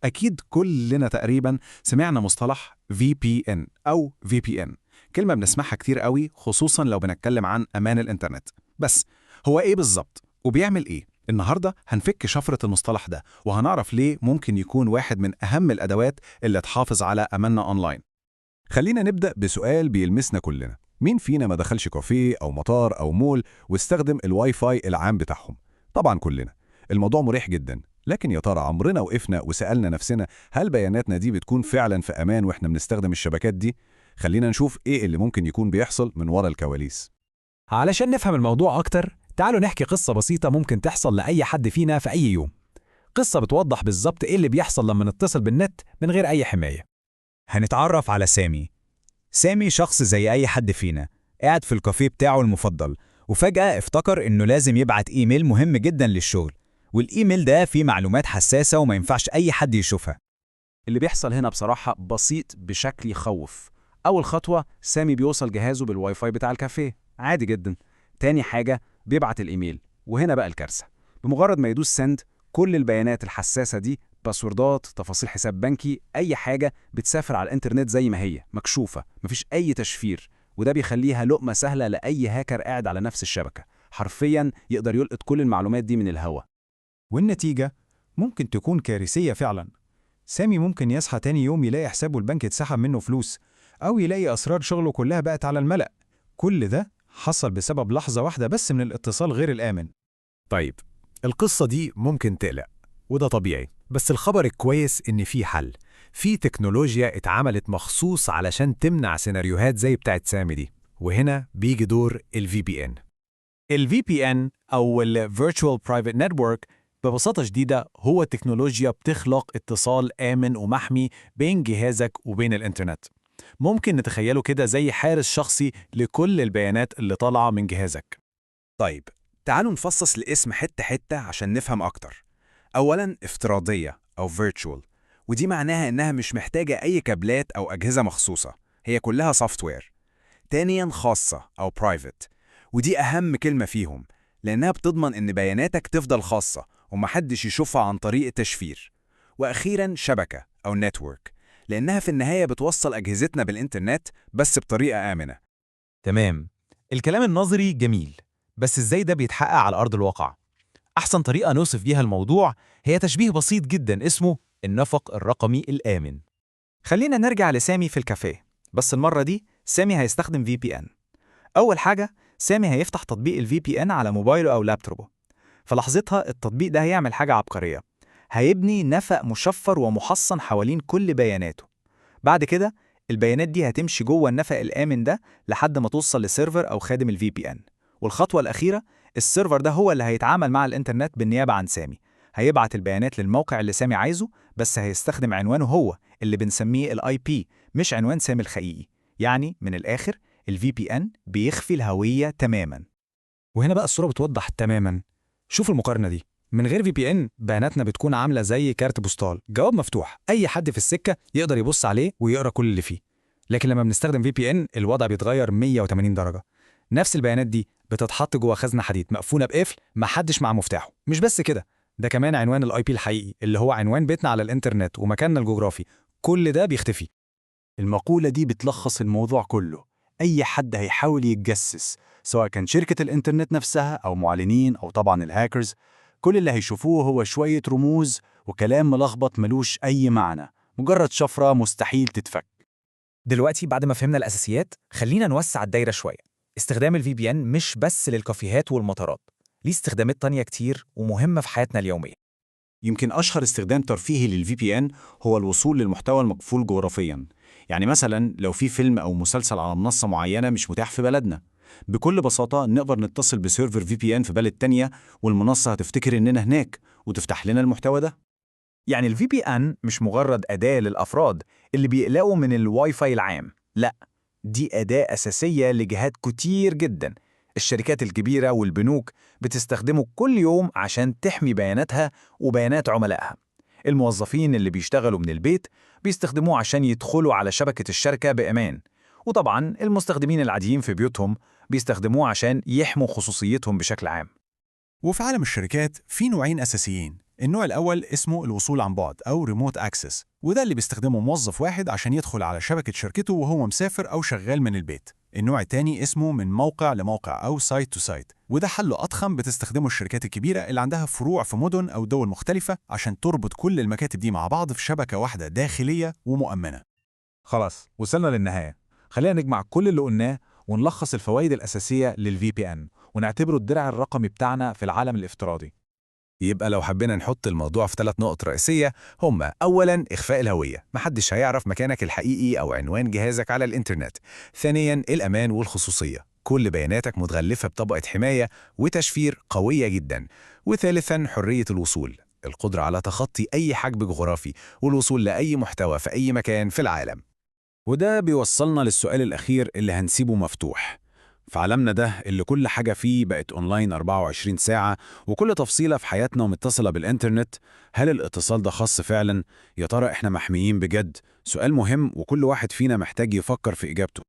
أكيد كلنا تقريبا سمعنا مصطلح VPN أو VPN، كلمة بنسمعها كتير قوي، خصوصا لو بنتكلم عن أمان الإنترنت. بس هو إيه بالظبط؟ وبيعمل إيه؟ النهاردة هنفك شفرة المصطلح ده، وهنعرف ليه ممكن يكون واحد من أهم الأدوات اللي تحافظ على أماننا أونلاين. خلينا نبدأ بسؤال بيلمسنا كلنا. مين فينا ما دخلش كافيه أو مطار أو مول واستخدم الواي فاي العام بتاعهم؟ طبعا كلنا. الموضوع مريح جدا، لكن يا ترى عمرنا وقفنا وسألنا نفسنا هل بياناتنا دي بتكون فعلا في أمان وإحنا بنستخدم الشبكات دي؟ خلينا نشوف إيه اللي ممكن يكون بيحصل من ورا الكواليس. علشان نفهم الموضوع أكتر، تعالوا نحكي قصة بسيطة ممكن تحصل لأي حد فينا في أي يوم. قصة بتوضح بالظبط إيه اللي بيحصل لما نتصل بالنت من غير أي حماية. هنتعرف على سامي. سامي شخص زي أي حد فينا، قاعد في الكافيه بتاعه المفضل، وفجأة افتكر إنه لازم يبعت إيميل مهم جدا للشغل، والإيميل ده فيه معلومات حساسة وما ينفعش أي حد يشوفها. اللي بيحصل هنا بصراحة بسيط بشكل يخوف. أول خطوة، سامي بيوصل جهازه بالواي فاي بتاع الكافيه، عادي جدا. تاني حاجة، بيبعت الإيميل، وهنا بقى الكارثة. بمجرد ما يدوس send، كل البيانات الحساسة دي، باسوردات، تفاصيل حساب بنكي، أي حاجة، بتسافر على الإنترنت زي ما هي مكشوفة، مفيش أي تشفير. وده بيخليها لقمة سهلة لأي هاكر قاعد على نفس الشبكة. حرفيا يقدر يلقط كل المعلومات دي من الهوا. والنتيجة ممكن تكون كارثية فعلا. سامي ممكن يصحى تاني يوم يلاقي حسابه البنك اتسحب منه فلوس، أو يلاقي أسرار شغله كلها بقت على الملأ. كل ده حصل بسبب لحظة واحدة بس من الاتصال غير الآمن. طيب، القصة دي ممكن تقلق، وده طبيعي، بس الخبر الكويس إن في حل. في تكنولوجيا اتعملت مخصوص علشان تمنع سيناريوهات زي بتاعت سامي دي، وهنا بيجي دور ال VPN. ال VPN أو ال Virtual Private Network ببساطة شديدة هو تكنولوجيا بتخلق اتصال آمن ومحمي بين جهازك وبين الإنترنت. ممكن نتخيله كده زي حارس شخصي لكل البيانات اللي طالعة من جهازك. طيب، تعالوا نفصص الاسم حتة حتة عشان نفهم أكتر. أولاً، افتراضية أو virtual، ودي معناها إنها مش محتاجة أي كابلات أو أجهزة مخصوصة، هي كلها software. ثانياً، خاصة أو private، ودي أهم كلمة فيهم، لأنها بتضمن إن بياناتك تفضل خاصة ومحدش يشوفها عن طريق التشفير. وأخيراً، شبكة أو network، لأنها في النهاية بتوصل أجهزتنا بالإنترنت بس بطريقة آمنة. تمام، الكلام النظري جميل، بس إزاي ده بيتحقق على أرض الواقع؟ أحسن طريقة نوصف بيها الموضوع هي تشبيه بسيط جدا اسمه النفق الرقمي الآمن. خلينا نرجع لسامي في الكافيه، بس المرة دي سامي هيستخدم VPN. أول حاجة، سامي هيفتح تطبيق ال VPN على موبايله أو لابتوبه. فلحظتها التطبيق ده هيعمل حاجة عبقرية، هيبني نفق مشفر ومحصن حوالين كل بياناته. بعد كده البيانات دي هتمشي جوه النفق الآمن ده لحد ما توصل ل server أو خادم ال VPN. والخطوة الأخيرة، ال server ده هو اللي هيتعامل مع الإنترنت بالنيابة عن سامي. هيبعت البيانات للموقع اللي سامي عايزه، بس هيستخدم عنوانه هو اللي بنسميه ال IP، مش عنوان سامي الحقيقي. يعني من الآخر، ال VPN بيخفي الهوية تماما. وهنا بقى الصورة بتوضح تماما. شوف المقارنة دي، من غير VPN بياناتنا بتكون عاملة زي كارت بوستال، جواب مفتوح، أي حد في السكة يقدر يبص عليه ويقرأ كل اللي فيه. لكن لما بنستخدم VPN الوضع بيتغير 180 درجة. نفس البيانات دي بتتحط جوه خزنة حديد مقفولة بقفل محدش معاه مفتاحه. مش بس كده، ده كمان عنوان ال IP الحقيقي اللي هو عنوان بيتنا على الانترنت ومكاننا الجغرافي، كل ده بيختفي. المقولة دي بتلخص الموضوع كله. أي حد هيحاول يتجسس، سواء كان شركة الإنترنت نفسها أو معلنين أو طبعا الهاكرز، كل اللي هيشوفوه هو شوية رموز وكلام ملخبط ملوش أي معنى، مجرد شفرة مستحيل تتفك. دلوقتي بعد ما فهمنا الأساسيات، خلينا نوسع الدايرة شوية. استخدام ال VPN مش بس للكافيهات والمطارات، ليه استخدامات تانية كتير ومهمة في حياتنا اليومية. يمكن أشهر استخدام ترفيهي لل VPN هو الوصول للمحتوى المقفول جغرافيا. يعني مثلا لو في فيلم أو مسلسل على منصة معينة مش متاح في بلدنا، بكل بساطة نقدر نتصل ب server VPN في بلد تانية، والمنصة هتفتكر إننا هناك وتفتح لنا المحتوى ده. يعني ال VPN مش مجرد أداة للأفراد اللي بيقلقوا من الواي فاي العام، لا، دي أداة أساسية لجهات كتير جدا. الشركات الكبيرة والبنوك بتستخدمه كل يوم عشان تحمي بياناتها وبيانات عملائها. الموظفين اللي بيشتغلوا من البيت بيستخدموه عشان يدخلوا على شبكة الشركة بأمان. وطبعا المستخدمين العاديين في بيوتهم بيستخدموه عشان يحموا خصوصيتهم بشكل عام. وفي عالم الشركات في نوعين أساسيين. النوع الأول اسمه الوصول عن بعد أو remote access، وده اللي بيستخدمه موظف واحد عشان يدخل على شبكة شركته وهو مسافر أو شغال من البيت. النوع الثاني اسمه من موقع لموقع أو site to site، وده حل أضخم بتستخدمه الشركات الكبيرة اللي عندها فروع في مدن أو دول مختلفة عشان تربط كل المكاتب دي مع بعض في شبكة واحدة داخلية ومؤمنة. خلاص، وصلنا للنهاية. خلينا نجمع كل اللي قلناه ونلخص الفوائد الأساسية لل VPN ونعتبره الدرع الرقمي بتاعنا في العالم الافتراضي. يبقى لو حبينا نحط الموضوع في 3 نقط رئيسية، هما: أولاً، إخفاء الهوية، محدش هيعرف مكانك الحقيقي أو عنوان جهازك على الإنترنت. ثانياً، الأمان والخصوصية، كل بياناتك متغلفة بطبقة حماية وتشفير قوية جدا. وثالثاً، حرية الوصول، القدرة على تخطي أي حجب جغرافي والوصول لأي محتوى في أي مكان في العالم. وده بيوصلنا للسؤال الأخير اللي هنسيبه مفتوح. في عالمنا ده اللي كل حاجة فيه بقت أونلاين 24 ساعة وكل تفصيلة في حياتنا متصلة بالإنترنت، هل الاتصال ده خاص فعلا؟ يا ترى إحنا محميين بجد؟ سؤال مهم وكل واحد فينا محتاج يفكر في إجابته.